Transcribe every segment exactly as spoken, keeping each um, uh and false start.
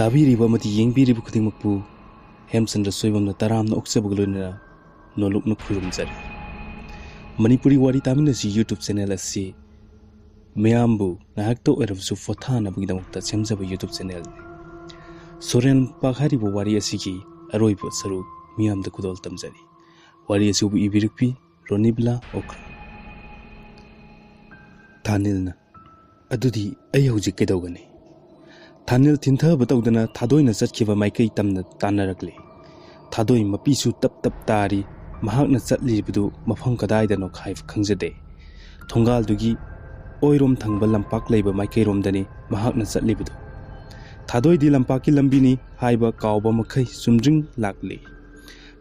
ꯇꯥꯕꯤꯔꯤꯕ ꯑꯃꯗꯤ ꯌꯦꯡꯕꯤꯔꯤꯕ ꯈꯨꯗꯤꯡꯃꯛꯄꯨ ꯍꯦꯝꯆꯟꯗ꯭ꯔ ꯁꯣꯏꯕꯝꯅ ꯇꯔꯥꯝꯅ ꯑꯣꯛꯆꯕꯒ ꯂꯣꯏꯅꯅ ꯅꯣꯂꯨꯛꯅ ꯈꯨꯔꯨꯝꯖꯔꯤ꯫ ꯃꯅꯤꯄꯨꯔꯤ ꯋꯥꯔꯤ ꯇꯥꯃꯤꯟꯅꯁꯤ YouTube ꯆꯦꯅꯦꯜ ꯑꯁꯤ ꯃꯤꯌꯥꯝꯕꯨ ꯉꯥꯏꯍꯥꯛꯇ ꯑꯣꯏꯔꯕꯁꯨ ꯄꯣꯊꯥꯅꯕꯒꯤꯗꯃꯛꯇ ꯁꯦꯝꯖꯕ YouTube ꯆꯦꯅꯦꯜꯅꯤ꯫ ꯁꯣꯔꯦꯟ ꯄꯥꯛ ꯍꯥꯏꯔꯤꯕ ꯋꯥꯔꯤ ꯑꯁꯤꯒꯤ ꯑꯔꯣꯏꯕ ꯁꯔꯨꯛ ꯃꯤꯌꯥꯝꯗ ꯈꯨꯗꯣꯜ ꯇꯝꯖꯔꯤ꯫ ꯋꯥꯔꯤ ꯑꯁꯤꯕꯨ ꯏꯕꯤꯔꯛꯄꯤ ꯔꯣꯅꯤꯕꯂꯥ ꯑꯣꯀ꯭ꯔꯥ꯫ ꯊꯥꯅꯤꯜꯅ, "ꯑꯗꯨꯗꯤ ꯑꯩ ꯍꯧꯖꯤꯛ ꯀꯩꯗꯧꯒꯅꯤ?" ꯊꯥꯅꯤꯜ ꯊꯤꯟꯊꯕ ꯇꯧꯗꯅ ꯊꯥꯗꯣꯏꯅ ꯆꯠꯈꯤꯕ ꯃꯥꯏꯀꯩ ꯇꯝꯅ ꯇꯥꯟꯅꯔꯛꯂꯤ꯫ ꯊꯥꯗꯣꯏ ꯃꯄꯤꯁꯨ ꯇꯞ ꯇꯞ ꯇꯥꯔꯤ꯫ ꯃꯍꯥꯛꯅ ꯆꯠꯂꯤꯕꯗꯨ ꯃꯐꯝ ꯀꯗꯥꯏꯗꯅꯣ ꯍꯥꯏꯕ ꯈꯪꯖꯗꯦ꯫ ꯊꯣꯡꯒꯥꯜꯗꯨꯒꯤ ꯑꯣꯏꯔꯣꯝ ꯊꯪꯕ ꯂꯝꯄꯥꯛ ꯂꯩꯕ ꯃꯥꯏꯀꯩꯔꯣꯝꯗꯅꯤ ꯃꯍꯥꯛꯅ ꯆꯠꯂꯤꯕꯗꯨ꯫ ꯊꯥꯗꯣꯏꯗꯤ ꯂꯝꯄꯥꯛꯀꯤ ꯂꯝꯕꯤꯅꯤ ꯍꯥꯏꯕ ꯀꯥꯎꯕ ꯃꯈꯩ ꯆꯨꯝꯗ꯭ꯔꯤꯡ ꯂꯥꯛꯂꯤ꯫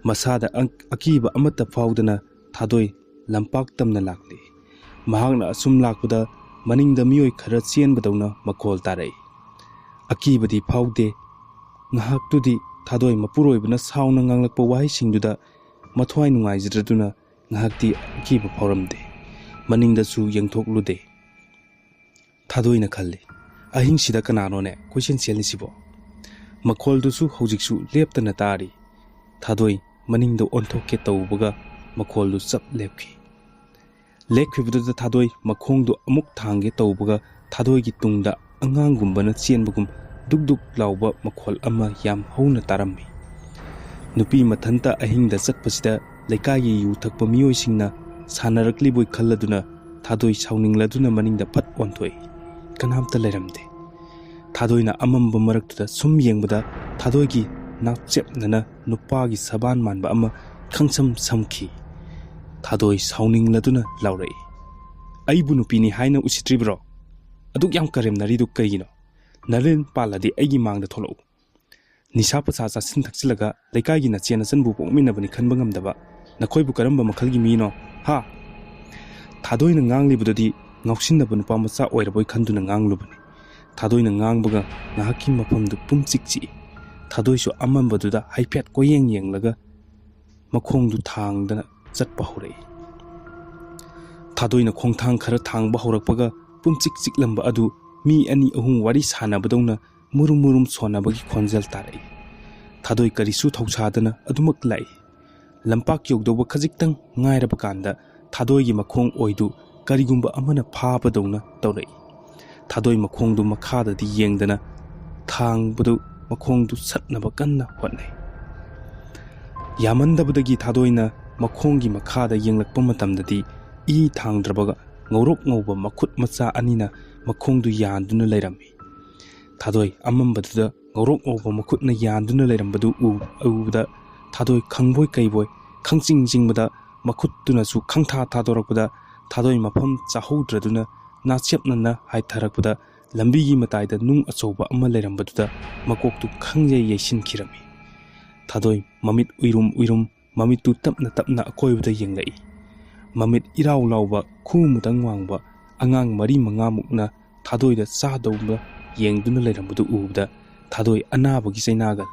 ꯃꯁꯥꯗ ꯑ-, ꯑꯀꯤꯕ ꯑꯃꯠꯇ ꯐꯥꯎꯗꯅ ꯊꯥꯗꯣꯏ ꯂꯝꯄꯥꯛ ꯇꯝꯅ ꯂꯥꯛꯂꯤ꯫ ꯃꯍꯥꯛꯅ ꯑꯁꯨꯝ ꯂꯥꯛꯄꯗ ꯃꯅꯤꯡꯗ ꯃꯤꯑꯣꯏ ꯈꯔ ꯆꯦꯟꯕꯗꯧꯅ ꯃꯈꯣꯜ ꯇꯥꯔꯛꯏ꯫ ꯑꯀꯤꯕꯗꯤ ꯐꯥꯎꯗꯦ꯫ ꯉꯥꯏꯍꯥꯛꯇꯨꯗꯤ ꯊꯥꯗꯣꯏ ꯃꯄꯨꯔꯣꯏꯕꯅ ꯁꯥꯎꯅ ꯉꯥꯡꯂꯛꯄ ꯋꯥꯍꯩꯁꯤꯡꯗꯨꯗ ꯃꯊ꯭ꯋꯥꯏ ꯅꯨꯡꯉꯥꯏꯖꯗ꯭ꯔꯗꯨꯅ ꯉꯥꯏꯍꯥꯛꯇꯤ ꯑꯀꯤꯕ ꯐꯥꯎꯔꯝꯗꯦ꯫ ꯃꯅꯤꯡꯗꯁꯨ ꯌꯦꯡꯊꯣꯛꯂꯨꯗꯦ꯫ ꯊꯥꯗꯣꯏꯅ ꯈꯜꯂꯤ, "ꯑꯍꯤꯡꯁꯤꯗ ꯀꯅꯥꯅꯣꯅꯦ ꯀꯣꯏꯆꯦꯟ ꯆꯦꯜꯂꯤꯁꯤꯕꯣ?" ꯃꯈꯣꯜꯗꯨꯁꯨ ꯍꯧꯖꯤꯛꯁꯨ ꯂꯦꯞꯇꯅ ꯇꯥꯔꯤ꯫ ꯊꯥꯗꯣꯏ ꯃꯅꯤꯡꯗ ꯑꯣꯟꯊꯣꯛꯀꯦ ꯇꯧꯕꯒ ꯃꯈꯣꯜꯗꯨ ꯆꯞ ꯂꯦꯞꯈꯤ꯫ ꯂꯦꯞꯈꯤꯕꯗꯨꯗ ꯊꯥꯗꯣꯏ ꯃꯈꯣꯡꯗꯨ ꯑꯃꯨꯛ ꯊꯥꯡꯒꯦ ꯇꯧꯕꯒ ꯊꯥꯗꯣꯏꯒꯤ ꯇꯨꯡꯗ ꯑꯉꯥꯡꯒꯨꯝꯕꯅ ꯆꯦꯟꯕꯒꯨꯝ ꯗꯨꯛ ꯗꯨꯛ ꯂꯥꯎꯕ ꯃꯈꯣꯜ ꯑꯃ ꯌꯥꯝ ꯍꯧꯅ ꯇꯥꯔꯝꯃꯤ꯫ ꯅꯨꯄꯤ ꯃꯊꯟꯇ ꯑꯍꯤꯡꯗ ꯆꯠꯄꯁꯤꯗ ꯂꯩꯀꯥꯏꯒꯤ ꯌꯨ ꯊꯛꯄ ꯃꯤꯑꯣꯏꯁꯤꯡꯅ ꯁꯥꯟꯅꯔꯛꯂꯤꯕꯣꯏ ꯈꯜꯂꯗꯨꯅ ꯊꯥꯗꯣꯏ ꯁꯥꯎꯅꯤꯡꯂꯗꯨꯅ ꯃꯅꯤꯡꯗ ꯐꯠ ꯑꯣꯟꯊꯣꯛꯏ꯫ ꯀꯅꯥꯝꯇ ꯂꯩꯔꯝꯗꯦ꯫ ꯊꯥꯗꯣꯏꯅ ꯑꯃꯝꯕ ꯃꯔꯛꯇꯨꯗ ꯁꯨꯝ ꯌꯦꯡꯕꯗ ꯊꯥꯗꯣꯏꯒꯤ ꯅꯥꯛꯆꯦꯞꯅꯅ ꯅꯨꯄꯥꯒꯤ ꯁꯕꯥꯟ ꯃꯥꯟꯕ ꯑꯃ ꯈꯪꯁꯝ ꯁꯝꯈꯤ꯫ ꯊꯥꯗꯣꯏ ꯁꯥꯎꯅꯤꯡꯂꯗꯨꯅ ꯂꯥꯎꯔꯛꯏ, "ꯑꯩꯕꯨ ꯅꯨꯄꯤꯅꯤ ꯍꯥꯏꯅ ꯎꯁꯤꯠꯇ꯭ꯔꯤꯕ꯭ꯔꯣ? ꯑꯗꯨꯛ ꯌꯥꯝ ꯀꯔꯦꯝꯅꯔꯤꯗꯨ ꯀꯩꯒꯤꯅꯣ? ꯅꯔꯦꯟ ꯄꯥꯜꯂꯗꯤ ꯑꯩꯒꯤ ꯃꯥꯡꯗ ꯊꯣꯛꯂꯛꯎ꯫ ꯅꯤꯁꯥ ꯄꯁꯥ ꯆꯥꯁꯤꯟ ꯊꯛꯆꯤꯜꯂꯒ ꯂꯩꯀꯥꯏꯒꯤ ꯅꯆꯦ ꯅꯆꯟꯕꯨ ꯄꯣꯛꯃꯤꯟꯅꯕꯅꯤ ꯈꯟꯕ ꯉꯝꯗꯕ ꯅꯈꯣꯏꯕꯨ ꯀꯔꯝꯕ ꯃꯈꯜꯒꯤ ꯃꯤꯅꯣ? ꯍꯥ?" ꯊꯥꯗꯣꯏꯅ ꯉꯥꯡꯂꯤꯕꯗꯨꯗꯤ ꯉꯥꯎꯁꯤꯟꯅꯕ ꯅꯨꯄꯥ ꯃꯆꯥ ꯑꯣꯏꯔꯕꯣꯏ ꯈꯟꯗꯨꯅ ꯉꯥꯡꯂꯨꯕꯅꯤ꯫ ꯊꯥꯗꯣꯏꯅ ꯉꯥꯡꯕꯒ ꯉꯥꯏꯍꯥꯛꯀꯤ ꯃꯐꯝꯗꯨ ꯄꯨꯝꯆꯤꯛ ꯆꯤꯛꯏ꯫ ꯊꯥꯗꯣꯏꯁꯨ ꯑꯃꯝꯕꯗꯨꯗ ꯍꯥꯏꯐꯦꯠ ꯀꯣꯏꯌꯦꯡ ꯌꯦꯡꯂꯒ ꯃꯈꯣꯡꯗꯨ ꯊꯥꯡꯗꯅ ꯆꯠꯄ ꯍꯧꯔꯛꯏ꯫ ꯊꯥꯗꯣꯏꯅ ꯈꯣꯡꯊꯥꯡ ꯈꯔ ꯊꯥꯡꯕ ꯍꯧꯔꯛꯄꯒ ꯄꯨꯝꯆꯤꯛ ꯆꯤꯛꯂꯝꯕ ꯑꯗꯨ ꯃꯤ ꯑꯅꯤ ꯑꯍꯨꯝ ꯋꯥꯔꯤ ꯁꯥꯟꯅꯕꯗꯧꯅ ꯃꯨꯔꯨꯝ ꯃꯨꯔꯨꯝ ꯁꯣꯟꯅꯕꯒꯤ ꯈꯣꯟꯖꯦꯜ ꯇꯥꯔꯛꯏ꯫ ꯊꯥꯗꯣꯏ ꯀꯔꯤꯁꯨ ꯊꯧꯁꯥꯗꯅ ꯑꯗꯨꯃꯛ ꯂꯥꯛꯏ꯫ ꯂꯝꯄꯥꯛ ꯌꯧꯗꯧꯕ ꯈꯖꯤꯛꯇꯪ ꯉꯥꯏꯔꯕ ꯀꯥꯟꯗ ꯊꯥꯗꯣꯏꯒꯤ ꯃꯈꯣꯡ ꯑꯣꯏꯗꯨ ꯀꯔꯤꯒꯨꯝꯕ ꯑꯃꯅ ꯐꯥꯕꯗꯧꯅ ꯇꯧꯔꯛꯏ꯫ ꯊꯥꯗꯣꯏ ꯃꯈꯣꯡꯗꯨ ꯃꯈꯥꯗꯗꯤ ꯌꯦꯡꯗꯅ ꯊꯥꯡꯕꯗꯨ ꯃꯈꯣꯡꯗꯨ ꯁꯠꯅꯕ ꯀꯟꯅ ꯍꯣꯠꯅꯩ꯫ ꯌꯥꯝꯃꯟꯗꯕꯗꯒꯤ ꯊꯥꯗꯣꯏꯅ ꯃꯈꯣꯡꯒꯤ ꯃꯈꯥꯗ ꯌꯦꯡꯂꯛꯄ ꯃꯇꯝꯗꯗꯤ ꯏ ꯊꯥꯡꯗ꯭ꯔꯕꯒ ꯉꯧꯔꯣꯛ ꯉꯧꯕ ꯃꯈꯨꯠ ꯃꯆꯥ ꯑꯅꯤꯅ ꯃꯈꯣꯡꯗꯨ ꯌꯥꯟꯗꯨꯅ ꯂꯩꯔꯝꯃꯤ꯫ ꯊꯥꯗꯣꯏ ꯑꯃꯝꯕꯗꯨꯗ ꯉꯧꯔꯣꯛ ꯉꯧꯕ ꯃꯈꯨꯠꯅ ꯌꯥꯟꯗꯨꯅ ꯂꯩꯔꯝꯕꯗꯨ ꯎ-, ꯎꯕꯗ ꯊꯥꯗꯣꯏ ꯈꯪꯕꯣꯏ ꯀꯩꯕꯣꯏ ꯈꯪꯆꯤꯡ ꯆꯤꯡꯕꯗ ꯃꯈꯨꯠꯇꯨꯅꯁꯨ ꯈꯪꯊꯥ ꯊꯥꯗꯣꯔꯛꯄꯗ ꯊꯥꯗꯣꯏ ꯃꯐꯝ ꯆꯥꯍꯧꯗ꯭ꯔꯗꯨꯅ ꯅꯥꯆꯦꯞꯅꯅ ꯍꯥꯏꯊꯔꯛꯄꯗ ꯂꯝꯕꯤꯒꯤ ꯃꯇꯥꯏꯗ ꯅꯨꯡ ꯑꯆꯧꯕ ꯑꯃ ꯂꯩꯔꯝꯕꯗꯨꯗ ꯃꯀꯣꯛꯇꯨ ꯈꯪꯌꯩ ꯌꯩꯁꯤꯟꯈꯤꯔꯝꯃꯤ꯫ ꯊꯥꯗꯣꯏ ꯃꯃꯤꯠ ꯎꯏꯔꯨꯝ ꯎꯏꯔꯨꯝ ꯃꯃꯤꯠꯇꯨ ꯇꯞꯅ ꯇꯞꯅ ꯑꯀꯣꯏꯕꯗ ꯌꯦꯡꯂꯛꯏ꯫ ꯃꯃꯤꯠ ꯏꯔꯥꯎ ꯂꯥꯎꯕ ꯈꯨꯃꯨꯗꯪ ꯋꯥꯡꯕ ꯑꯉꯥꯡ ꯃꯔꯤ ꯃꯉꯥꯃꯨꯛꯅ ꯊꯥꯗꯣꯏꯗ ꯆꯥꯗꯧꯕ ꯌꯦꯡꯗꯨꯅ ꯂꯩꯔꯝꯕꯗꯨ ꯎꯕꯗ ꯊꯥꯗꯣꯏ ꯑꯅꯥꯕꯒꯤ ꯆꯩꯅꯥꯒ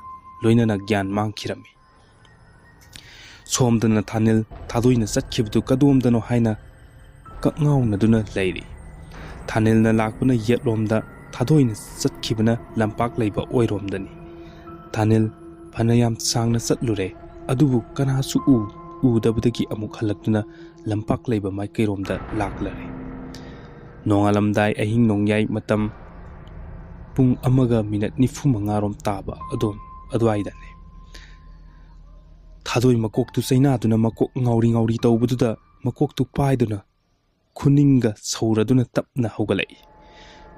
ꯂꯣꯏꯅꯅ ꯒ꯭ꯌꯥꯟ ꯃꯥꯡꯈꯤꯔꯝꯃꯤ꯫ ꯁꯣꯝꯗꯅ ꯊꯥꯅꯤꯜ ꯊꯥꯗꯣꯏꯅ ꯆꯠꯈꯤꯕꯗꯨ ꯀꯗꯣꯝꯗꯅꯣ ꯍꯥꯏꯅ ꯀꯛꯉꯥꯎꯅꯗꯨꯅ ꯂꯩꯔꯤ꯫ ꯊꯥꯅꯤꯜꯅ ꯂꯥꯛꯄꯅ ꯌꯦꯠꯂꯣꯝꯗ, ꯊꯥꯗꯣꯏꯅ ꯆꯠꯈꯤꯕꯅ ꯂꯝꯄꯥꯛ ꯂꯩꯕ ꯑꯣꯏꯔꯣꯝꯗꯅꯤ꯫ ꯊꯥꯅꯤꯜ ꯐꯅꯌꯥꯝ ꯁꯥꯡꯅ ꯆꯠꯂꯨꯔꯦ, ꯑꯗꯨꯕꯨ ꯀꯅꯥꯁꯨ ꯎ-, ꯎꯗꯕꯗꯒꯤ ꯑꯃꯨꯛ ꯍꯜꯂꯛꯇꯨꯅ ꯂꯝꯄꯥꯛ ꯂꯩꯕ ꯃꯥꯏꯀꯩꯔꯣꯝꯗ ꯂꯥꯛꯂꯔꯦ꯫ ꯅꯣꯡꯉꯥꯜꯂꯝꯗꯥꯏ ꯑꯍꯤꯡ ꯅꯣꯡꯌꯥꯏ ꯃꯇꯝ ꯄꯨꯡ ꯑꯃꯒ ꯃꯤꯅꯠ ꯅꯤꯐꯨ ꯃꯉꯥꯔꯣꯝ ꯇꯥꯕ ꯑꯗꯣꯝ ꯑꯗꯨꯋꯥꯏꯗꯅꯤ꯫ ꯊꯥꯗꯣꯏ ꯃꯀꯣꯛꯇꯨ ꯆꯩꯅꯥꯗꯨꯅ ꯃꯀꯣꯛ ꯉꯥꯎꯔꯤ ꯉꯥꯎꯔꯤ ꯇꯧꯕꯗꯨꯗ ꯃꯀꯣꯛꯇꯨ ꯄꯥꯏꯗꯨꯅ ꯈꯨꯅꯤꯡꯒ ꯁꯧꯔꯗꯨꯅ ꯇꯞꯅ ꯍꯧꯒꯠꯂꯛꯏ꯫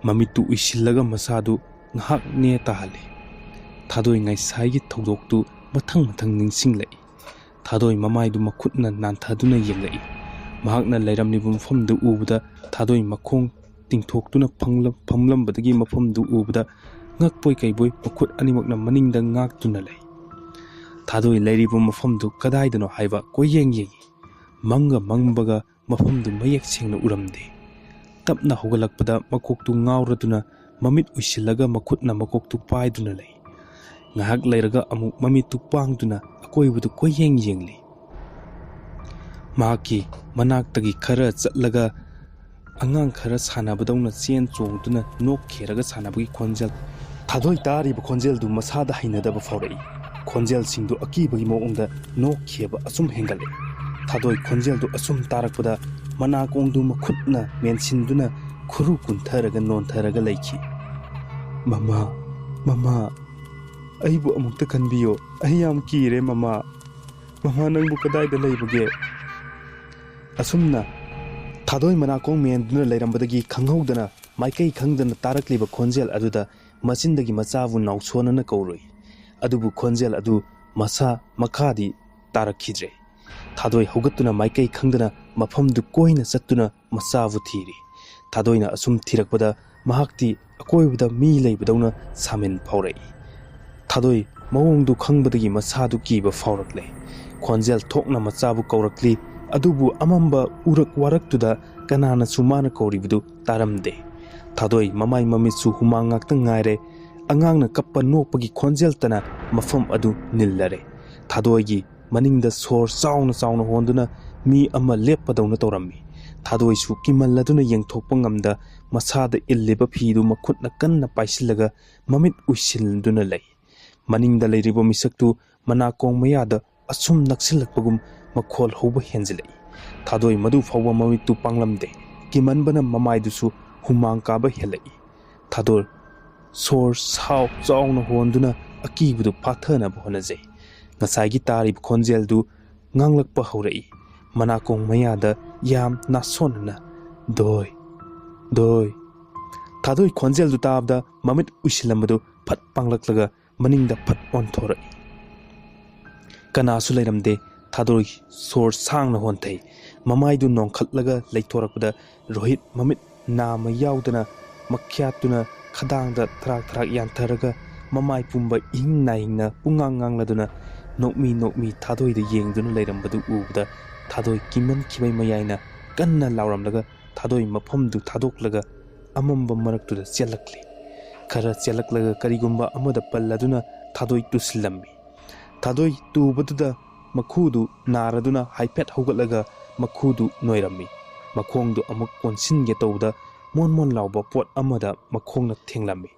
ꯃꯃꯤꯠꯇꯨ ꯎꯏꯁꯤꯜꯂꯒ ꯃꯁꯥꯗꯨ ꯉꯥꯏꯍꯥꯛ ꯅꯦ ꯇꯥꯍꯜꯂꯤ꯫ ꯊꯥꯗꯣꯏ ꯉꯁꯥꯏꯒꯤ ꯊꯧꯗꯣꯛꯇꯨ ꯃꯊꯪ ꯃꯊꯪ ꯅꯤꯡꯁꯤꯡꯂꯛꯏ꯫ ꯊꯥꯗꯣꯏ ꯃꯃꯥꯏꯗꯨ ꯃꯈꯨꯠꯅ ꯅꯥꯟꯊꯗꯨꯅ ꯌꯦꯡꯂꯛꯏ꯫ ꯃꯍꯥꯛꯅ ꯂꯩꯔꯝꯂꯤꯕ ꯃꯐꯝꯗꯨ ꯎꯕꯗ ꯊꯥꯗꯣꯏ ꯃꯈꯣꯡ ꯇꯤꯡꯊꯣꯛꯇꯨꯅ ꯐꯝꯂꯝ-, ꯐꯝꯂꯝꯕꯗꯒꯤ ꯃꯐꯝꯗꯨ ꯎꯕꯗ ꯉꯛꯄꯣꯏ ꯀꯩꯕꯣꯏ ꯃꯈꯨꯠ ꯑꯅꯤꯃꯛꯅ ꯃꯅꯤꯡꯗ ꯉꯥꯛꯇꯨꯅ ꯂꯩ꯫ ꯊꯥꯗꯣꯏ ꯂꯩꯔꯤꯕ ꯃꯐꯝꯗꯨ ꯀꯗꯥꯏꯗꯅꯣ ꯍꯥꯏꯕ ꯀꯣꯏꯌꯦꯡ ꯌꯦꯡꯏ꯫ ꯃꯪꯒ ꯃꯪꯕꯒ ꯃꯐꯝꯗꯨ ꯃꯌꯦꯛ ꯁꯦꯡꯅ ꯎꯔꯝꯗꯦ꯫ ꯇꯞꯅ ꯍꯧꯒꯠꯂꯛꯄꯗ ꯃꯀꯣꯛꯇꯨ ꯉꯥꯎꯔꯗꯨꯅ ꯃꯃꯤꯠ ꯎꯏꯁꯤꯜꯂꯒ ꯃꯈꯨꯠꯅ ꯃꯀꯣꯛꯇꯨ ꯄꯥꯏꯗꯨꯅ ꯂꯩ꯫ ꯉꯥꯏꯍꯥꯛ ꯂꯩꯔꯒ ꯑꯃꯨꯛ ꯃꯃꯤꯠꯇꯨ ꯄꯥꯡꯗꯨꯅ ꯑꯀꯣꯏꯕꯗꯨ ꯀꯣꯏꯌꯦꯡ ꯌꯦꯡꯂꯤ꯫ ꯃꯍꯥꯛꯀꯤ ꯃꯅꯥꯛꯇꯒꯤ ꯈꯔ ꯆꯠꯂꯒ ꯑꯉꯥꯡ ꯈꯔ ꯁꯥꯟꯅꯕꯗꯧꯅ ꯆꯦꯟ ꯆꯣꯡꯗꯨꯅ ꯅꯣꯛ ꯈꯦꯔꯒ ꯁꯥꯟꯅꯕꯒꯤ ꯈꯣꯟꯖꯦꯜ ꯊꯥꯗꯣꯏ ꯇꯥꯔꯤꯕ ꯈꯣꯟꯖꯦꯜꯗꯨ ꯃꯁꯥꯗ ꯍꯩꯅꯗꯕ ꯐꯥꯎꯔꯛꯏ꯫ ꯈꯣꯟꯖꯦꯜꯁꯤꯡꯗꯨ ꯑꯀꯤꯕꯒꯤ ꯃꯑꯣꯡꯗ ꯅꯣꯛꯈꯤꯕ ꯑꯁꯨꯝ ꯍꯦꯟꯒꯠꯂꯛꯏ꯫ ꯊꯥꯗꯣꯏ ꯈꯣꯟꯖꯦꯜꯗꯨ ꯑꯁꯨꯝ ꯇꯥꯔꯛꯄꯗ ꯃꯅꯥꯀꯣꯡꯗꯨ ꯃꯈꯨꯠꯅ ꯃꯦꯟꯁꯤꯟꯗꯨꯅ ꯈꯨꯔꯨ ꯀꯨꯟꯊꯔꯒ ꯅꯣꯟꯊꯔꯒ ꯂꯩꯈꯤ꯫ "ꯃꯃꯥ, ꯃꯃꯥ, ꯑꯩꯕꯨ ꯑꯃꯨꯛꯇ ꯈꯟꯕꯤꯌꯣ꯫ ꯑꯩ ꯌꯥꯝ ꯀꯤꯔꯦ, ꯃꯃꯥ꯫ ꯃꯃꯥ, ꯅꯪꯕꯨ ꯀꯗꯥꯏꯗ ꯂꯩꯕꯒꯦ?" ꯑꯁꯨꯝꯅ ꯊꯥꯗꯣꯏ ꯃꯅꯥꯀꯣꯡ ꯃꯦꯟꯗꯨꯅ ꯂꯩꯔꯝꯕꯗꯒꯤ ꯈꯪꯍꯧꯗꯅ ꯃꯥꯏꯀꯩ ꯈꯪꯗꯅ ꯇꯥꯔꯛꯂꯤꯕ ꯈꯣꯟꯖꯦꯜ ꯑꯗꯨꯗ ꯃꯆꯤꯟꯗꯒꯤ ꯃꯆꯥꯕꯨ ꯅꯥꯎꯁꯣꯟꯅꯅ ꯀꯧꯔꯨꯏ꯫ ꯑꯗꯨꯕꯨ ꯈꯣꯟꯖꯦꯜ ꯑꯗꯨ ꯃꯁꯥ ꯃꯈꯥꯗꯤ ꯇꯥꯔꯛꯈꯤꯗ꯭ꯔꯦ꯫ ꯊꯥꯗꯣꯏ ꯍꯧꯒꯠꯇꯨꯅ ꯃꯥꯏꯀꯩ ꯈꯪꯗꯅ ꯃꯐꯝꯗꯨ ꯀꯣꯏꯅ ꯆꯠꯇꯨꯅ ꯃꯆꯥꯕꯨ ꯊꯤꯔꯤ꯫ ꯊꯥꯗꯣꯏꯅ ꯑꯁꯨꯝ ꯊꯤꯔꯛꯄꯗ ꯃꯍꯥꯛꯇꯤ ꯑꯀꯣꯏꯕꯗ ꯃꯤ ꯂꯩꯕꯗꯧꯅ ꯁꯥꯃꯤꯟ ꯐꯥꯎꯔꯛꯏ꯫ ꯊꯥꯗꯣꯏ ꯃꯑꯣꯡꯗꯨ ꯈꯪꯕꯗꯒꯤ ꯃꯁꯥꯗꯨ ꯀꯤꯕ ꯐꯥꯎꯔꯛꯂꯦ꯫ ꯈꯣꯟꯖꯦꯜ ꯊꯣꯛꯅ ꯃꯆꯥꯕꯨ ꯀꯧꯔꯛꯂꯤ, ꯑꯗꯨꯕꯨ ꯑꯃꯝꯕ ꯎꯔꯛ ꯋꯥꯔꯛꯇꯨꯗ ꯀꯅꯥꯅꯁꯨ ꯃꯥꯅ ꯀꯧꯔꯤꯕꯗꯨ ꯇꯥꯔꯝꯗꯦ꯫ ꯊꯥꯗꯣꯏ ꯃꯃꯥꯏ ꯃꯃꯤꯠꯁꯨ ꯍꯨꯃꯥꯡ ꯉꯥꯛꯇ ꯉꯥꯏꯔꯦ꯫ ꯑꯉꯥꯡꯅ ꯀꯞꯄ ꯅꯣꯛꯄꯒꯤ ꯈꯣꯟꯖꯦꯜꯇꯅ ꯃꯐꯝ ꯑꯗꯨ ꯅꯤꯜꯂꯔꯦ꯫ ꯊꯥꯗꯣꯏꯒꯤ ꯃꯅꯤꯡꯗ ꯁꯣꯔ ꯆꯥꯎꯅ ꯆꯥꯎꯅ ꯍꯣꯟꯗꯨꯅ ꯃꯤ ꯑꯃ ꯂꯦꯞꯄꯗꯧꯅ ꯇꯧꯔꯝꯃꯤ꯫ ꯊꯥꯗꯣꯏꯁꯨ ꯀꯤꯃꯜꯂꯗꯨꯅ ꯌꯦꯡꯊꯣꯛꯄ ꯉꯝꯗ ꯃꯁꯥꯗ ꯏꯜꯂꯤꯕ ꯐꯤꯗꯨ ꯃꯈꯨꯠꯅ ꯀꯟꯅ ꯄꯥꯏꯁꯤꯜꯂꯒ ꯃꯃꯤꯠ ꯎꯏꯁꯤꯟꯗꯨꯅ ꯂꯩ꯫ ꯃꯅꯤꯡꯗ ꯂꯩꯔꯤꯕ ꯃꯤꯁꯛꯇꯨ ꯃꯅꯥꯀꯣꯡ ꯃꯌꯥꯗ ꯑꯁꯨꯝ ꯅꯛꯁꯤꯜꯂꯛꯄꯒꯨꯝ ꯃꯈꯣꯜ ꯍꯧꯕ ꯍꯦꯟꯖꯤꯜꯂꯛꯏ꯫ ꯊꯥꯗꯣꯏ ꯃꯗꯨ ꯐꯥꯎꯕ ꯃꯃꯤꯠꯇꯨ ꯄꯥꯡꯂꯝꯗꯦ꯫ ꯀꯤꯃꯟꯕꯅ ꯃꯃꯥꯏꯗꯨꯁꯨ ꯍꯨꯃꯥꯡ ꯀꯥꯕ ꯍꯦꯜꯂꯛꯏ꯫ ꯊꯥꯗꯣꯏ ꯁꯣꯔ ꯁꯥꯎ ꯆꯥꯎꯅ ꯍꯣꯟꯗꯨꯅ ꯑꯀꯤꯕꯗꯨ ꯐꯥꯊꯅꯕ ꯍꯣꯠꯅꯖꯩ꯫ ꯉꯁꯥꯏꯒꯤ ꯇꯥꯔꯤꯕ ꯈꯣꯟꯖꯦꯜꯗꯨ ꯉꯥꯡꯂꯛꯄ ꯍꯧꯔꯛꯏ꯫ ꯃꯅꯥꯀꯣꯡ ꯃꯌꯥꯗ ꯌꯥꯝ ꯅꯥꯁꯣꯟꯅꯅ, "ꯗꯣꯏ, ꯗꯣꯏ"꯫ ꯊꯥꯗꯣꯏ ꯈꯣꯟꯖꯦꯜꯗꯨ ꯇꯥꯕꯗ ꯃꯃꯤꯠ ꯎꯏꯁꯤꯜꯂꯝꯕꯗꯨ ꯐꯠ ꯄꯥꯡꯂꯛꯂꯒ ꯃꯅꯤꯡꯗ ꯐꯠ ꯑꯣꯟꯊꯣꯔꯛꯏ꯫ ꯀꯅꯥꯁꯨ ꯂꯩꯔꯝꯗꯦ꯫ ꯊꯥꯗꯣꯏ ꯁꯣꯔ ꯁꯥꯡꯅ ꯍꯣꯟꯊꯩ꯫ ꯃꯃꯥꯏꯗꯨ ꯅꯣꯡꯈꯠꯂꯒ ꯂꯩꯊꯣꯔꯛꯄꯗ ꯔꯣꯍꯤꯠ ꯃꯃꯤꯠ ꯅꯥꯃ ꯌꯥꯎꯗꯅ ꯃꯈ꯭ꯌꯥꯠꯇꯨꯅ ꯈꯗꯥꯡꯗ ꯊꯔꯥꯛ ꯊꯔꯥꯛ ꯌꯥꯟꯊꯔꯒ ꯃꯃꯥꯏ ꯄꯨꯝꯕ ꯏꯍꯤꯡ ꯅꯥꯍꯤꯡꯅ ꯄꯨꯡꯉꯥꯡ ꯉꯥꯡꯂꯗꯨꯅ ꯅꯣꯛꯃꯤ ꯅꯣꯛꯃꯤ ꯊꯥꯗꯣꯏꯗ ꯌꯦꯡꯗꯨꯅ ꯂꯩꯔꯝꯕꯗꯨ ꯎꯕꯗ ꯊꯥꯗꯣꯏ ꯀꯤꯃꯟꯈꯤꯕꯩ ꯃꯌꯥꯏꯅ ꯀꯟꯅ ꯂꯥꯎꯔꯝꯂꯒ ꯊꯥꯗꯣꯏ ꯃꯐꯝꯗꯨ ꯊꯥꯗꯣꯛꯂꯒ ꯑꯃꯝꯕ ꯃꯔꯛꯇꯨꯗ ꯆꯦꯜꯂꯛꯂꯤ꯫ ꯈꯔ ꯆꯦꯜꯂꯛꯂꯒ ꯀꯔꯤꯒꯨꯝꯕ ꯑꯃꯗ ꯄꯜꯂꯗꯨꯅ ꯊꯥꯗꯣꯏ ꯇꯨꯁꯤꯜꯂꯝꯃꯤ꯫ ꯊꯥꯗꯣꯏ ꯇꯨꯕꯗꯨꯗ ꯃꯈꯨꯗꯨ ꯅꯥꯔꯗꯨꯅ ꯍꯥꯏꯐꯦꯠ ꯍꯧꯒꯠꯂꯒ ꯃꯈꯨꯗꯨ ꯅꯣꯏꯔꯝꯃꯤ꯫ ꯃꯈꯣꯡꯗꯨ ꯑꯃꯨꯛ ꯀꯣꯟꯁꯤꯟꯒꯦ ꯇꯧꯕꯗ ꯃꯣꯟ ꯃꯣꯟ ꯂꯥꯎꯕ ꯄꯣꯠ ꯑꯃꯗ ꯃꯈꯣꯡꯅ ꯊꯦꯡꯂꯝꯃꯤ꯫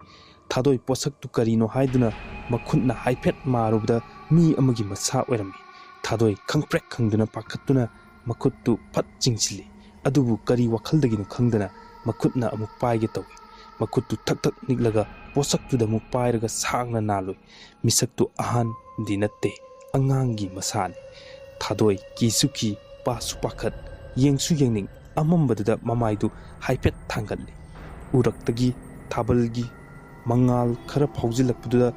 ꯊꯥꯗꯣꯏ ꯄꯣꯠꯁꯛꯇꯨ ꯀꯔꯤꯅꯣ ꯍꯥꯏꯗꯨꯅ ꯃꯈꯨꯠꯅ ꯍꯥꯏꯐꯦꯠ ꯃꯥꯔꯨꯕꯗ ꯃꯤ ꯑꯃꯒꯤ ꯃꯁꯥ ꯑꯣꯏꯔꯝꯃꯤ꯫ ꯊꯥꯗꯣꯏ ꯈꯪꯄ꯭ꯔꯦꯛ ꯈꯪꯗꯨꯅ ꯄꯥꯈꯠꯇꯨꯅ ꯃꯈꯨꯠꯇꯨ ꯐꯠ ꯆꯤꯡꯁꯤꯜꯂꯤ꯫ ꯑꯗꯨꯕꯨ ꯀꯔꯤ ꯋꯥꯈꯜꯗꯒꯤꯅꯣ ꯈꯪꯗꯅ ꯃꯈꯨꯠꯅ ꯑꯃꯨꯛ ꯄꯥꯏꯒꯦ ꯇꯧꯏ꯫ ꯃꯈꯨꯠꯇꯨ ꯊꯛ ꯊꯛ ꯅꯤꯛꯂꯒ ꯄꯣꯠꯁꯛꯇꯨꯗ ꯑꯃꯨꯛ ꯄꯥꯏꯔꯒ ꯁꯥꯡꯅ ꯅꯥꯜꯂꯨꯏ꯫ ꯃꯤꯁꯛꯇꯨ ꯑꯍꯟꯗꯤ ꯅꯠꯇꯦ, ꯑꯉꯥꯡꯒꯤ ꯃꯁꯥꯅꯤ꯫ ꯊꯥꯗꯣꯏ ꯀꯤꯁꯨ ꯀꯤ, ꯄꯥꯁꯨ ꯄꯥꯈꯠ, ꯌꯦꯡꯁꯨ ꯌꯦꯡꯅꯤꯡ, ꯑꯃꯝꯕꯗꯨꯗ ꯃꯃꯥꯏꯗꯨ ꯍꯥꯏꯐꯦꯠ ꯊꯥꯡꯒꯠꯂꯤ꯫ ꯎꯔꯛꯇꯒꯤ ꯊꯥꯕꯜꯒꯤ ꯃꯉꯥꯜ ꯈꯔ ꯐꯥꯎꯖꯤꯜꯂꯛꯄꯗꯨꯗ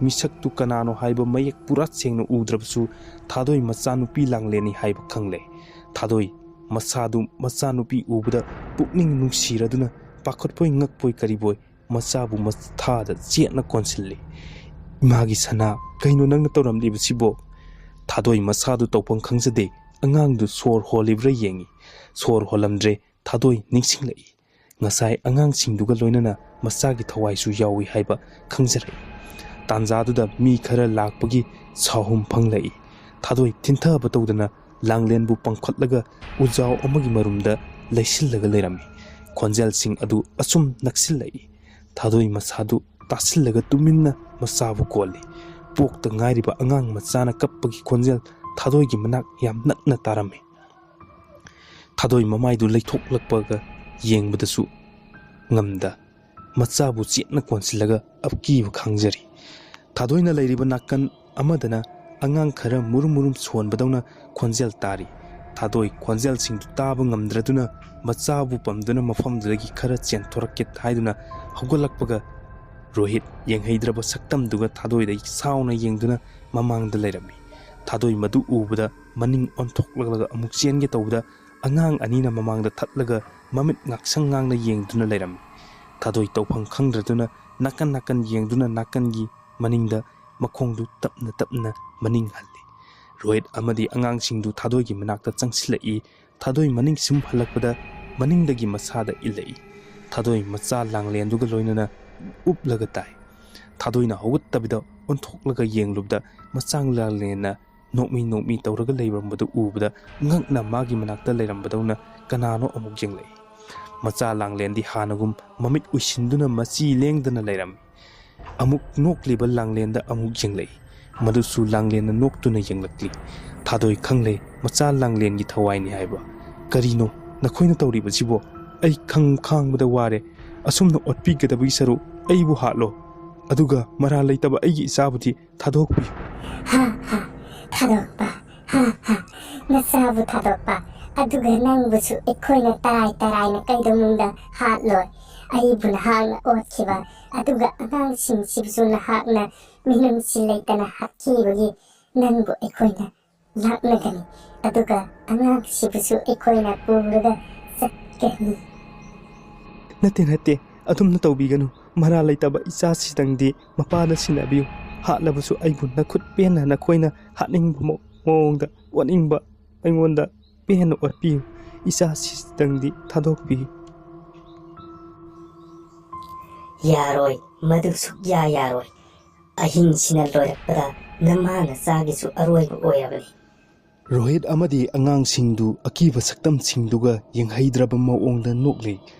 ꯃꯤꯁꯛꯇꯨ ꯀꯅꯥꯅꯣ ꯍꯥꯏꯕ ꯃꯌꯦꯛ ꯄꯨꯔꯥ ꯁꯦꯡꯅ ꯎꯗ꯭ꯔꯕꯁꯨ ꯊꯥꯗꯣꯏ ꯃꯆꯥꯅꯨꯄꯤ ꯂꯥꯡꯂꯦꯟꯅꯤ ꯍꯥꯏꯕ ꯈꯪꯂꯦ꯫ ꯊꯥꯗꯣꯏ ꯃꯁꯥꯗꯨ ꯃꯆꯥꯅꯨꯄꯤ ꯎꯕꯗ ꯄꯨꯛꯅꯤꯡ ꯅꯨꯡꯁꯤꯔꯗꯨꯅ ꯄꯥꯈꯠꯄꯣꯏ ꯉꯛꯄꯣꯏ ꯀꯔꯤꯕꯣꯏ ꯃꯆꯥꯕꯨ ꯃꯊꯥꯗ ꯆꯦꯠꯅ ꯀꯣꯟꯁꯤꯜꯂꯤ꯫ "ꯏꯃꯥꯒꯤ ꯁꯅꯥ, ꯀꯩꯅꯣ ꯅꯪꯅ ꯇꯧꯔꯝꯂꯤꯕꯁꯤꯕꯣ?" ꯊꯥꯗꯣꯏ ꯃꯁꯥꯗꯨ ꯇꯧꯐꯝ ꯈꯪꯖꯗꯦ꯫ ꯑꯉꯥꯡꯗꯨ ꯁꯣꯔ ꯍꯣꯜꯂꯤꯕ꯭ꯔꯥ ꯌꯦꯡꯉꯤ꯫ ꯁꯣꯔ ꯍꯣꯜꯂꯝꯗ꯭ꯔꯦ꯫ ꯊꯥꯗꯣꯏ ꯅꯤꯡꯁꯤꯡꯂꯛꯏ꯫ ꯉꯁꯥꯏ ꯑꯉꯥꯡꯁꯤꯡꯗꯨꯒ ꯂꯣꯏꯅꯅ ꯃꯆꯥꯒꯤ ꯊꯋꯥꯏꯁꯨ ꯌꯥꯎꯏ ꯍꯥꯏꯕ ꯈꯪꯖꯔꯛꯏ꯫ ꯇꯥꯟꯖꯥꯗꯨꯗ ꯃꯤ ꯈꯔ ꯂꯥꯛꯄꯒꯤ ꯁꯥꯍꯨꯝ ꯐꯪꯂꯛꯏ꯫ ꯊꯥꯗꯣꯏ ꯊꯤꯟꯊꯕ ꯇꯧꯗꯅ ꯂꯥꯡꯂꯦꯟꯕꯨ ꯄꯪꯈꯠꯂꯒ ꯎꯖꯥꯎ ꯑꯃꯒꯤ ꯃꯔꯨꯝꯗ ꯂꯩꯁꯤꯜꯂꯒ ꯂꯩꯔꯝꯃꯤ꯫ ꯈꯣꯟꯖꯦꯜꯁꯤꯡ ꯑꯗꯨ ꯑꯁꯨꯝ ꯅꯛꯁꯤꯜꯂꯛꯏ꯫ ꯊꯥꯗꯣꯏ ꯃꯁꯥꯗꯨ ꯇꯥꯁꯤꯜꯂꯒ ꯇꯨꯃꯤꯟꯅ ꯃꯆꯥꯕꯨ ꯀꯣꯜꯂꯤ꯫ ꯄꯣꯛꯇ ꯉꯥꯏꯔꯤꯕ ꯑꯉꯥꯡ ꯃꯆꯥꯅ ꯀꯞꯄꯒꯤ ꯈꯣꯟꯖꯦꯜ ꯊꯥꯗꯣꯏꯒꯤ ꯃꯅꯥꯛ ꯌꯥꯝ ꯅꯛꯅ ꯇꯥꯔꯝꯃꯤ꯫ ꯊꯥꯗꯣꯏ ꯃꯃꯥꯏꯗꯨ ꯂꯩꯊꯣꯛꯂꯛꯄꯒ ꯌꯦꯡꯕꯗꯁꯨ ꯉꯝꯗ ꯃꯆꯥꯕꯨ ꯆꯦꯠꯅ ꯀꯣꯟꯁꯤꯜꯂꯒ ꯑꯀꯤꯕ ꯈꯥꯡꯖꯔꯤ꯫ ꯊꯥꯗꯣꯏꯅ ꯂꯩꯔꯤꯕ ꯅꯥꯀꯟ ꯑꯃꯗꯅ ꯑꯉꯥꯡ ꯈꯔ ꯃꯨꯔꯨꯝ ꯃꯨꯔꯨꯝ ꯁꯣꯟꯕꯗꯧꯅ ꯈꯣꯟꯖꯦꯜ ꯇꯥꯔꯤ꯫ ꯊꯥꯗꯣꯏ ꯈꯣꯟꯖꯦꯜꯁꯤꯡꯗꯨ ꯇꯥꯕ ꯉꯝꯗ꯭ꯔꯗꯨꯅ ꯃꯆꯥꯕꯨ ꯄꯝꯗꯨꯅ ꯃꯐꯝꯗꯨꯗꯒꯤ ꯈꯔ ꯆꯦꯟꯊꯣꯔꯛꯀꯦ ꯍꯥꯏꯗꯨꯅ ꯍꯧꯒꯠꯂꯛꯄꯒ ꯔꯣꯍꯤꯠ ꯌꯦꯡꯍꯩꯗ꯭ꯔꯕ ꯁꯛꯇꯝꯗꯨꯒ ꯊꯥꯗꯣꯏꯗ ꯁꯥꯎꯅ ꯌꯦꯡꯗꯨꯅ ꯃꯃꯥꯡꯗ ꯂꯩꯔꯝꯃꯤ꯫ ꯊꯥꯗꯣꯏ ꯃꯗꯨ ꯎꯕꯗ ꯃꯅꯤꯡ ꯑꯣꯟꯊꯣꯛꯂꯒ ꯑꯃꯨꯛ ꯆꯦꯟꯒꯦ ꯇꯧꯕꯗ ꯑꯉꯥꯡ ꯑꯅꯤꯅ ꯃꯃꯥꯡꯗ ꯊꯠꯂꯒ ꯃꯃꯤꯠ ꯉꯥꯛꯁꯪ ꯉꯥꯡꯅ ꯌꯦꯡꯗꯨꯅ ꯂꯩꯔꯝꯃꯤ꯫ ꯊꯥꯗꯣꯏ ꯇꯧꯐꯝ ꯈꯪꯗ꯭ꯔꯗꯨꯅ ꯅꯥꯀꯟ ꯅꯥꯀꯟ ꯌꯦꯡꯗꯨꯅ ꯅꯥꯀꯟꯒꯤ ꯃꯅꯤꯡꯗ ꯃꯈꯣꯡꯗꯨ ꯇꯞꯅ ꯇꯞꯅ ꯃꯅꯤꯡ ꯍꯜꯂꯤ꯫ ꯔꯣꯍꯤꯠ ꯑꯃꯗꯤ ꯑꯉꯥꯡꯁꯤꯡꯗꯨ ꯊꯥꯗꯣꯏꯒꯤ ꯃꯅꯥꯛꯇ ꯆꯪꯁꯤꯜꯂꯛꯏ꯫ ꯊꯥꯗꯣꯏ ꯃꯅꯤꯡ ꯁꯨꯝ ꯍꯜꯂꯛꯄꯗ ꯃꯅꯤꯡꯗꯒꯤ ꯃꯁꯥꯗ ꯏꯜꯂꯛꯏ꯫ ꯊꯥꯗꯣꯏ ꯃꯆꯥ ꯂꯥꯡꯂꯦꯟꯗꯨꯒ ꯂꯣꯏꯅꯅ ꯎꯞꯂꯒ ꯇꯥꯏ꯫ ꯊꯥꯗꯣꯏꯅ ꯍꯧꯒꯠꯇꯕꯤꯗ ꯑꯣꯟꯊꯣꯛꯂꯒ ꯌꯦꯡꯂꯨꯕꯗ ꯃꯆꯥ ꯂꯥꯡꯂꯦꯟꯅ ꯅꯣꯛꯃꯤ ꯅꯣꯛꯃꯤ ꯇꯧꯔꯒ ꯂꯩꯔꯝꯕꯗꯨ ꯎꯕꯗ ꯉꯛꯅ ꯃꯥꯒꯤ ꯃꯅꯥꯛꯇ ꯂꯩꯔꯝꯕꯗꯧꯅ ꯀꯅꯥꯅꯣ ꯑꯃꯨꯛ ꯌꯦꯡꯂꯛꯏ꯫ ꯃꯆꯥ ꯂꯥꯡꯂꯦꯟꯗꯤ ꯍꯥꯟꯅꯒꯨꯝ ꯃꯃꯤꯠ ꯎꯏꯁꯤꯟꯗꯨꯅ ꯃꯆꯤ ꯂꯦꯡꯗꯅ ꯂꯩꯔꯝꯃꯤ꯫ ꯑꯃꯨꯛ ꯅꯣꯛꯂꯤꯕ ꯂꯥꯡꯂꯦꯟꯗ ꯑꯃꯨꯛ ꯌꯦꯡꯂꯛꯏ꯫ ꯃꯗꯨꯁꯨ ꯂꯥꯡꯂꯦꯟꯅ ꯅꯣꯛꯇꯨꯅ ꯌꯦꯡꯂꯛꯂꯤ꯫ ꯊꯥꯗꯣꯏ ꯈꯪꯂꯦ, ꯃꯆꯥ ꯂꯥꯡꯂꯦꯟꯒꯤ ꯊꯋꯥꯏꯅꯤ ꯍꯥꯏꯕ꯫ "ꯀꯔꯤꯅꯣ ꯅꯈꯣꯏꯅ ꯇꯧꯔꯤꯕꯁꯤꯕꯣ? ꯑꯩ ꯈꯪ ꯈꯥꯡꯕꯗ ꯋꯥꯔꯦ꯫ ꯑꯁꯨꯝꯅ ꯑꯣꯠꯄꯤꯒꯗꯕꯒꯤ ꯁꯔꯨꯛ ꯑꯩꯕꯨ ꯍꯥꯠꯂꯣ, ꯑꯗꯨꯒ ꯃꯔꯥꯜ ꯂꯩꯇꯕ ꯑꯩꯒꯤ ꯏꯆꯥꯕꯨꯗꯤ ꯊꯥꯗꯣꯛꯄꯤꯌꯨ꯫" "ꯍꯥ ꯍꯥ, ꯊꯥꯗꯣꯛꯄ, ꯍꯥ ꯍꯥ, ꯅꯆꯥꯕꯨ ꯊꯥꯗꯣꯛꯄ, ꯑꯗꯨꯒ ꯅꯪꯕꯨꯁꯨ ꯑꯩꯈꯣꯏꯅ ꯇꯔꯥꯏ ꯇꯔꯥꯏꯅ ꯀꯩꯗꯧꯅꯨꯡꯗ ꯍꯥꯠꯂꯣꯏ꯫ ꯑꯩꯕꯨ ꯅꯍꯥꯛꯅ ꯑꯣꯠꯈꯤꯕ, ꯑꯗꯨꯒ ꯑꯉꯥꯡꯁꯤꯡꯁꯤꯕꯨꯁꯨ ꯅꯍꯥꯛꯅ ꯃꯤꯅꯨꯡꯁꯤ ꯂꯩꯇꯅ ꯍꯥꯠꯈꯤꯕꯒꯤ ꯅꯪꯕꯨ ꯑꯩꯈꯣꯏꯅ ꯂꯥꯛꯅꯒꯅꯤ, ꯑꯗꯨꯒ ꯑꯉꯥꯡꯁꯤꯕꯨꯁꯨ ꯑꯩꯈꯣꯏꯅ ꯄꯨꯔꯒ ꯆꯠꯀꯅꯤ꯫" "ꯅꯠꯇꯦ, ꯅꯠꯇꯦ, ꯑꯗꯨꯝꯅ ꯇꯧꯕꯤꯒꯅꯨ꯫ ꯃꯔꯥꯜ ꯂꯩꯇꯕ ꯏꯆꯥꯁꯤꯗꯪꯗꯤ ꯃꯄꯥꯗ ꯁꯤꯟꯅꯕꯤꯌꯨ꯫ ꯍꯥꯠꯂꯕꯁꯨ ꯑꯩꯕꯨ ꯅꯈꯨꯠ ꯄꯦꯟꯅ ꯅꯈꯣꯏꯅ ꯍꯥꯠꯅꯤꯡꯕ ꯃꯑꯣ-, ꯃꯑꯣꯡꯗ ꯑꯣꯠꯅꯤꯡꯕ ꯑꯩꯉꯣꯟꯗ ꯄꯦꯟꯅ ꯑꯣꯠꯄꯤꯌꯨ꯫ ꯏꯆꯥꯁꯤꯗꯪꯗꯤ ꯊꯥꯗꯣꯛꯄꯤꯌꯨ꯫" "ꯌꯥꯔꯣꯏ, ꯃꯗꯨ ꯁꯨꯛꯌꯥ ꯌꯥꯔꯣꯏ꯫ ꯑꯍꯤꯡꯁꯤꯅ ꯂꯣꯏꯔꯛꯄꯗ ꯅꯃꯥ ꯅꯆꯥꯒꯤꯁꯨ ꯑꯔꯣꯏꯕ ꯑꯣꯏꯔꯕꯅꯤ꯫" ꯔꯣꯍꯤꯠ ꯑꯃꯗꯤ ꯑꯉꯥꯡꯁꯤꯡꯗꯨ ꯑꯀꯤꯕ ꯁꯛꯇꯝꯁꯤꯡꯗꯨꯒ ꯌꯦꯡꯍꯩꯗ꯭ꯔꯕ ꯃꯑꯣꯡꯗ ꯅꯣꯛꯂꯤ꯫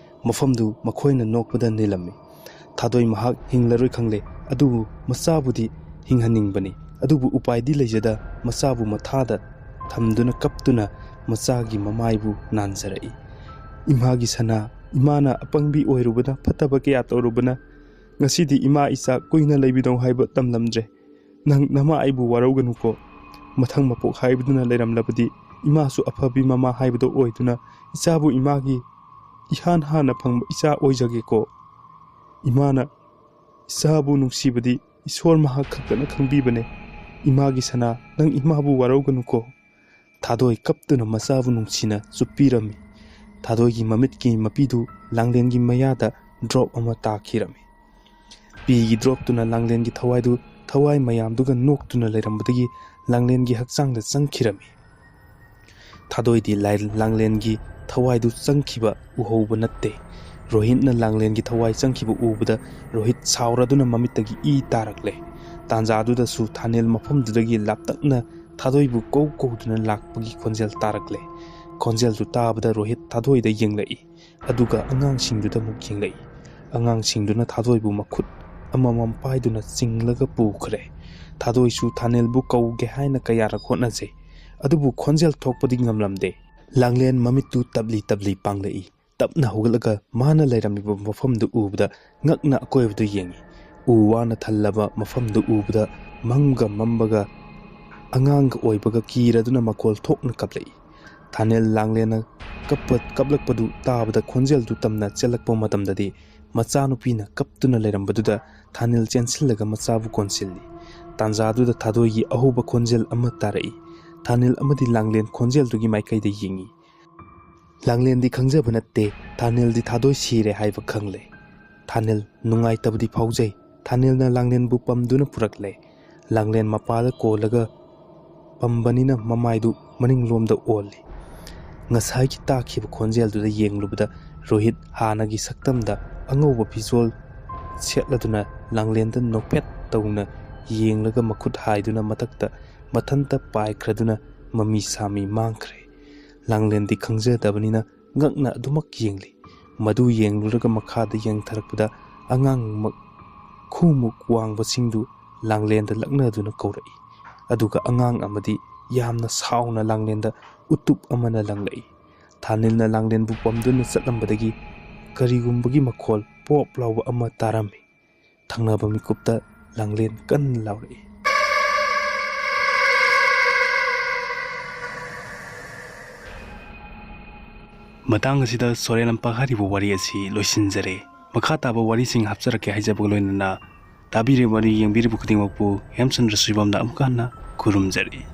ꯃꯐꯝꯗꯨ ꯃꯈꯣꯏꯅ ꯅꯣꯛꯄꯗ ꯅꯤꯜꯂꯝꯃꯤ꯫ ꯊꯥꯗꯣꯏ ꯃꯍꯥꯛ ꯍꯤꯡꯂꯔꯣꯏ ꯈꯪꯂꯦ, ꯑꯗꯨꯕꯨ ꯃꯆꯥꯕꯨꯗꯤ ꯍꯤꯡꯍꯟꯅꯤꯡꯕꯅꯤ꯫ ꯑꯗꯨꯕꯨ ꯎꯄꯥꯏꯗꯤ ꯂꯩꯖꯗ ꯃꯆꯥꯕꯨ ꯃꯊꯥꯗ ꯊꯝꯗꯨꯅ ꯀꯞꯇꯨꯅ ꯃꯆꯥꯒꯤ ꯃꯃꯥꯏꯕꯨ ꯅꯥꯟꯖꯔꯛꯏ꯫ "ꯏꯃꯥꯒꯤ ꯁꯅꯥ, ꯏꯃꯥꯅ ꯑꯄꯪꯕꯤ ꯑꯣꯏꯔꯨꯕꯅ, ꯐꯠꯇꯕ ꯀꯌꯥ ꯇꯧꯔꯨꯕꯅ, ꯉꯁꯤꯗꯤ ꯏꯃꯥ ꯏꯆꯥ ꯀꯨꯏꯅ ꯂꯩꯃꯤꯟꯅꯧ ꯍꯥꯏꯕ ꯇꯝꯂꯝꯗ꯭ꯔꯦ꯫ ꯅꯪ ꯅꯃꯥ ꯑꯩꯕꯨ ꯋꯥꯔꯧꯒꯅꯨꯀꯣ꯫ ꯃꯊꯪ ꯃꯄꯣꯛ ꯍꯥꯏꯕꯗꯨꯅ ꯂꯩꯔꯝꯂꯕꯗꯤ ꯏꯃꯥꯁꯨ ꯑꯐꯕꯤ ꯃꯃꯥ ꯍꯥꯏꯕꯗꯣ ꯑꯣꯏꯗꯨꯅ ꯏꯆꯥꯕꯨ ꯏꯃꯥꯒꯤ ꯏꯍꯥꯟ ꯍꯥꯟꯅ ꯐꯪꯕ ꯏꯆꯥ ꯑꯣꯏꯖꯒꯦꯀꯣ꯫ ꯏꯃꯥꯅ ꯏꯆꯥꯕꯨ ꯅꯨꯡꯁꯤꯕꯗꯤ ꯏꯁꯣꯔ ꯃꯍꯥꯛ ꯈꯛꯇꯅ ꯈꯪꯕꯤꯕꯅꯦ꯫ ꯏꯃꯥꯒꯤ ꯁꯅꯥ, ꯅꯪ ꯏꯃꯥꯕꯨ ꯋꯥꯔꯧꯒꯅꯨꯀꯣ꯫" ꯊꯥꯗꯣꯏ ꯀꯞꯇꯨꯅ ꯃꯆꯥꯕꯨ ꯅꯨꯡꯁꯤꯅ ꯆꯨꯞꯄꯤꯔꯝꯃꯤ꯫ ꯊꯥꯗꯣꯏꯒꯤ ꯃꯃꯤꯠꯀꯤ ꯃꯄꯤꯗꯨ ꯂꯥꯡꯂꯦꯟꯒꯤ ꯃꯌꯥꯗ ꯗ꯭ꯔꯣꯞ ꯑꯃ ꯇꯥꯈꯤꯔꯝꯃꯤ꯫ ꯄꯤꯒꯤ ꯗ꯭ꯔꯣꯞꯇꯨꯅ ꯂꯥꯡꯂꯦꯟꯒꯤ ꯊꯋꯥꯏꯗꯨ ꯊꯋꯥꯏ ꯃꯌꯥꯝꯗꯨꯒ ꯅꯣꯛꯇꯨꯅ ꯂꯩꯔꯝꯕꯗꯒꯤ ꯂꯥꯡꯂꯦꯟꯒꯤ ꯍꯛꯆꯥꯡꯗ ꯆꯪꯈꯤꯔꯝꯃꯤ꯫ ꯊꯥꯗꯣꯏꯗꯤ ꯂꯥꯏ-, ꯂꯥꯡꯂꯦꯟꯒꯤ ꯊꯋꯥꯏꯗꯨ ꯆꯪꯈꯤꯕ ꯎꯍꯧꯕ ꯅꯠꯇꯦ꯫ ꯔꯣꯍꯤꯠꯅ ꯂꯥꯡꯂꯦꯟꯒꯤ ꯊꯋꯥꯏ ꯆꯪꯈꯤꯕ ꯎꯕꯗ ꯔꯣꯍꯤꯠ ꯁꯥꯎꯔꯗꯨꯅ ꯃꯃꯤꯠꯇꯒꯤ ꯏ ꯇꯥꯔꯛꯂꯦ꯫ ꯇꯥꯟꯖꯥꯗꯨꯗꯁꯨ ꯊꯥꯅꯦꯜ ꯃꯐꯝꯗꯨꯗꯒꯤ ꯂꯥꯞꯇꯛꯅ ꯊꯥꯗꯣꯏꯕꯨ ꯀꯧ ꯀꯧꯗꯨꯅ ꯂꯥꯛꯄꯒꯤ ꯈꯣꯟꯖꯦꯜ ꯇꯥꯔꯛꯂꯦ꯫ ꯈꯣꯟꯖꯦꯜꯗꯨ ꯇꯥꯕꯗ ꯔꯣꯍꯤꯠ ꯊꯥꯗꯣꯏꯗ ꯌꯦꯡꯂꯛꯏ, ꯑꯗꯨꯒ ꯑꯉꯥꯡꯁꯤꯡꯗꯨꯗ ꯑꯃꯨꯛ ꯌꯦꯡꯂꯛꯏ꯫ ꯑꯉꯥꯡꯁꯤꯡꯗꯨꯅ ꯊꯥꯗꯣꯏꯕꯨ ꯃꯈꯨꯠ ꯑꯃꯃꯝ ꯄꯥꯏꯗꯨꯅ ꯆꯤꯡꯂꯒ ꯄꯨꯈ꯭ꯔꯦ꯫ ꯊꯥꯗꯣꯏꯁꯨ ꯊꯥꯅꯦꯜꯕꯨ ꯀꯧꯒꯦ ꯍꯥꯏꯅ ꯀꯌꯥꯔꯛ ꯍꯣꯠꯅꯖꯩ, ꯑꯗꯨꯕꯨ ꯈꯣꯟꯖꯦꯜ ꯊꯣꯛꯄꯗꯤ ꯉꯝꯂꯝꯗꯦ꯫ ꯂꯥꯡꯂꯦꯟ ꯃꯃꯤꯠꯇꯨ ꯇꯞꯂꯤ ꯇꯞꯂꯤ ꯄꯥꯡꯂꯛꯏ꯫ ꯇꯞꯅ ꯍꯧꯒꯠꯂꯒ ꯃꯥꯅ ꯂꯩꯔꯝꯂꯤꯕ ꯃꯐꯝꯗꯨ ꯎꯕꯗ ꯉꯛꯅ ꯑꯀꯣꯏꯕꯗꯨ ꯌꯦꯡꯏ꯫ ꯎ ꯋꯥꯅ ꯊꯜꯂꯕ ꯃꯐꯝꯗꯨ ꯎꯕꯗ ꯃꯝꯒ ꯃꯝꯕꯒ ꯑꯉꯥꯡꯒ ꯑꯣꯏꯕꯒ ꯀꯤꯔꯗꯨꯅ ꯃꯈꯣꯜ ꯊꯣꯛꯅ ꯀꯞꯂꯛꯏ꯫ ꯊꯥꯅꯦꯜ ꯂꯥꯡꯂꯦꯟꯅ ꯀꯞꯄ, ꯀꯞꯂꯛꯄꯗꯨ ꯇꯥꯕꯗ ꯈꯣꯟꯖꯦꯜꯗꯨ ꯇꯝꯅ ꯆꯦꯜꯂꯛꯄ ꯃꯇꯝꯗꯗꯤ ꯃꯆꯥꯅꯨꯄꯤꯅ ꯀꯞꯇꯨꯅ ꯂꯩꯔꯝꯕꯗꯨꯗ ꯊꯥꯅꯦꯜ ꯆꯦꯟꯁꯤꯜꯂꯒ ꯃꯆꯥꯕꯨ ꯀꯣꯟꯁꯤꯜꯂꯤ꯫ ꯇꯥꯟꯖꯥꯗꯨꯗ ꯊꯥꯗꯣꯏꯒꯤ ꯑꯍꯧꯕ ꯈꯣꯟꯖꯦꯜ ꯑꯃ ꯇꯥꯔꯛꯏ꯫ ꯊꯥꯅꯦꯜ ꯑꯃꯗꯤ ꯂꯥꯡꯂꯦꯟ ꯈꯣꯟꯖꯦꯜꯗꯨꯒꯤ ꯃꯥꯏꯀꯩꯗ ꯌꯦꯡꯏ꯫ ꯂꯥꯡꯂꯦꯟꯗꯤ ꯈꯪꯖꯕ ꯅꯠꯇꯦ, ꯊꯥꯅꯦꯜꯗꯤ ꯊꯥꯗꯣꯏ ꯁꯤꯔꯦ ꯍꯥꯏꯕ ꯈꯪꯂꯦ꯫ ꯊꯥꯅꯦꯜ ꯅꯨꯡꯉꯥꯏꯇꯕꯗꯤ ꯐꯥꯎꯖꯩ꯫ ꯊꯥꯅꯦꯜꯅ ꯂꯥꯡꯂꯦꯟꯕꯨ ꯄꯝꯗꯨꯅ ꯄꯨꯔꯛꯂꯦ꯫ ꯂꯥꯡꯂꯦꯟ ꯃꯄꯥꯗ ꯀꯣꯜꯂꯒ ꯄꯝꯕꯅꯤꯅ ꯃꯃꯥꯏꯗꯨ ꯃꯅꯤꯡꯂꯣꯝꯗ ꯑꯣꯜꯂꯤ꯫ ꯉꯁꯥꯏꯒꯤ ꯇꯥꯈꯤꯕ ꯈꯣꯟꯖꯦꯜꯗꯨꯗ ꯌꯦꯡꯂꯨꯕꯗ ꯔꯣꯍꯤꯠ ꯍꯥꯟꯅꯒꯤ ꯁꯛꯇꯝꯗ ꯑꯉꯧꯕ ꯐꯤꯖꯣꯜ ꯁꯦꯠꯂꯗꯨꯅ ꯂꯥꯡꯂꯦꯟꯗ ꯅꯣꯛꯐꯦꯠ ꯇꯧꯅ ꯌꯦꯡꯂꯒ ꯃꯈꯨꯠ ꯍꯥꯏꯗꯨꯅ ꯃꯊꯛꯇ ꯃꯊꯟꯇ ꯄꯥꯏꯈ꯭ꯔꯗꯨꯅ ꯃꯃꯤ ꯁꯥꯃꯤ ꯃꯥꯡꯈ꯭ꯔꯦ꯫ ꯂꯥꯡꯂꯦꯟꯗꯤ ꯈꯪꯖꯗꯕꯅꯤꯅ ꯉꯛꯅ ꯑꯗꯨꯃꯛ ꯌꯦꯡꯂꯤ꯫ ꯃꯗꯨ ꯌꯦꯡꯂꯨꯔꯒ ꯃꯈꯥꯗ ꯌꯦꯡꯊꯔꯛꯄꯗ ꯑꯉꯥꯡ ꯃ-, ꯈꯨꯃꯨꯛ ꯋꯥꯡꯕꯁꯤꯡꯗꯨ ꯂꯥꯡꯂꯦꯟꯗ ꯂꯛꯅꯗꯨꯅ ꯀꯧꯔꯛꯏ꯫ ꯑꯗꯨꯒ ꯑꯉꯥꯡ ꯑꯃꯗꯤ ꯌꯥꯝꯅ ꯁꯥꯎꯅ ꯂꯥꯡꯂꯦꯟꯗ ꯎꯇꯨꯞ ꯑꯃꯅ ꯂꯪꯂꯛꯏ꯫ ꯊꯥꯅꯤꯜꯅ ꯂꯥꯡꯂꯦꯟꯕꯨ ꯄꯝꯗꯨꯅ ꯆꯠꯂꯝꯕꯗꯒꯤ ꯀꯔꯤꯒꯨꯝꯕꯒꯤ ꯃꯈꯣꯜ ꯄꯣꯞ ꯂꯥꯎꯕ ꯑꯃ ꯇꯥꯔꯝꯃꯤ꯫ ꯊꯪꯅꯕ ꯃꯤꯀꯨꯞꯇ ꯂꯥꯡꯂꯦꯟ ꯀꯟꯅ ꯂꯥꯎꯔꯛꯏ꯫ ꯃꯇꯥꯡ ꯑꯁꯤꯗ ꯁꯣꯔꯦꯟ ꯂꯝꯄꯥꯛ ꯍꯥꯏꯔꯤꯕ ꯋꯥꯔꯤ ꯑꯁꯤ ꯂꯣꯏꯁꯤꯟꯖꯔꯦ꯫ ꯃꯈꯥ ꯇꯥꯕ ꯋꯥꯔꯤꯁꯤꯡ ꯍꯥꯞꯆꯔꯛꯀꯦ ꯍꯥꯏꯖꯕꯒ ꯂꯣꯏꯅꯅ ꯇꯥꯕꯤꯔꯤꯕ ꯋꯥꯔꯤ ꯌꯦꯡꯕꯤꯔꯤꯕ ꯈꯨꯗꯤꯡꯃꯛꯄꯨ ꯍꯦꯝꯆꯟꯗ꯭ꯔ ꯁꯣꯏꯕꯝꯅ ꯑꯃꯨꯛꯀ ꯍꯟꯅ ꯈꯨꯔꯨꯝꯖꯔꯤ꯫